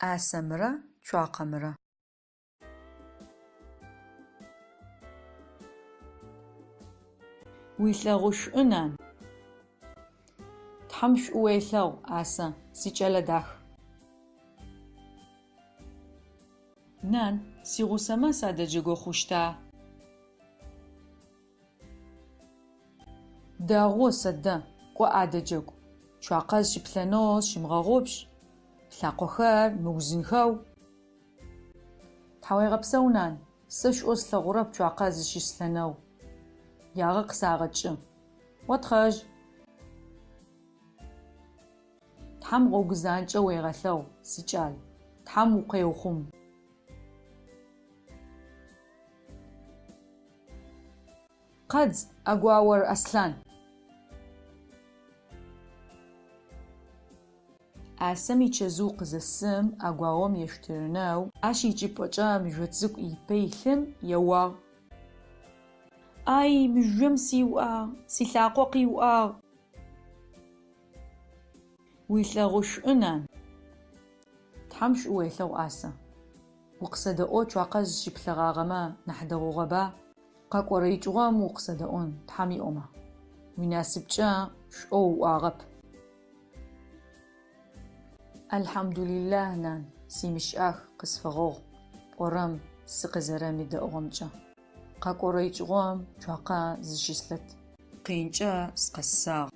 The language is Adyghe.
ӏасэмрэ цуакъэмрэ. Уилъэгъу шӏу, нан. Тхьэм шӏу уелъэгъу, Ӏасэ, сикӏэлэ дах. Нан, сигъусэмэ садэджэгу хъущта? Дэгъу, сэдэ, кӏо адэджэгу. Цуакъэ зыщыплъэнэу зыщымыгъэгъупш, плъакъохэр мыузынхэу. Тхьауегъэпсэу, нан, сэ шӏу слъэгъурэп цуакъэ зыщыслъэнэу. Ягъэ къысагъэкӏы. Отхъэжь. Тхьэм гъогу занкӏэ уегъэлъэгъу, сикӏал, Тхьэм укъеухъум. Къэдз ӏэгуаор, Аслъан! ӏасэм ичэзыу къызэсым ӏэгуаом ешъутырынэу ащ ичӏыпӏэкӏэ мыжъо цӏыкӏу ипэ илъым еуагъ. Ай, мыжъом сиуӏагъ, силъакъо къиуӏагъ! Уилъэгъу шӏу, нан. Тхьэм шӏу уелъэгъу, ӏасэ. Укъысэдэӏоу цуакъэ зыщыплъэгъагъэмэ нахь дэгъугъэба? Къэкӏорэ икӏыгъом укъысэдэӏун, Тхьэм иӏомэ. Уинасыпкӏэ шӏоу уӏуагъэп. Алхьамдулиллахь, нан, симыщыӏах, къысфэгъэгъу, пӏорэм сыкъызэрэмыдэӏугъэмкӏэ. Къэкӏорэ икӏыгъом цуакъэ зыщыслъэт. Къинкӏэ сыкъэсагъ.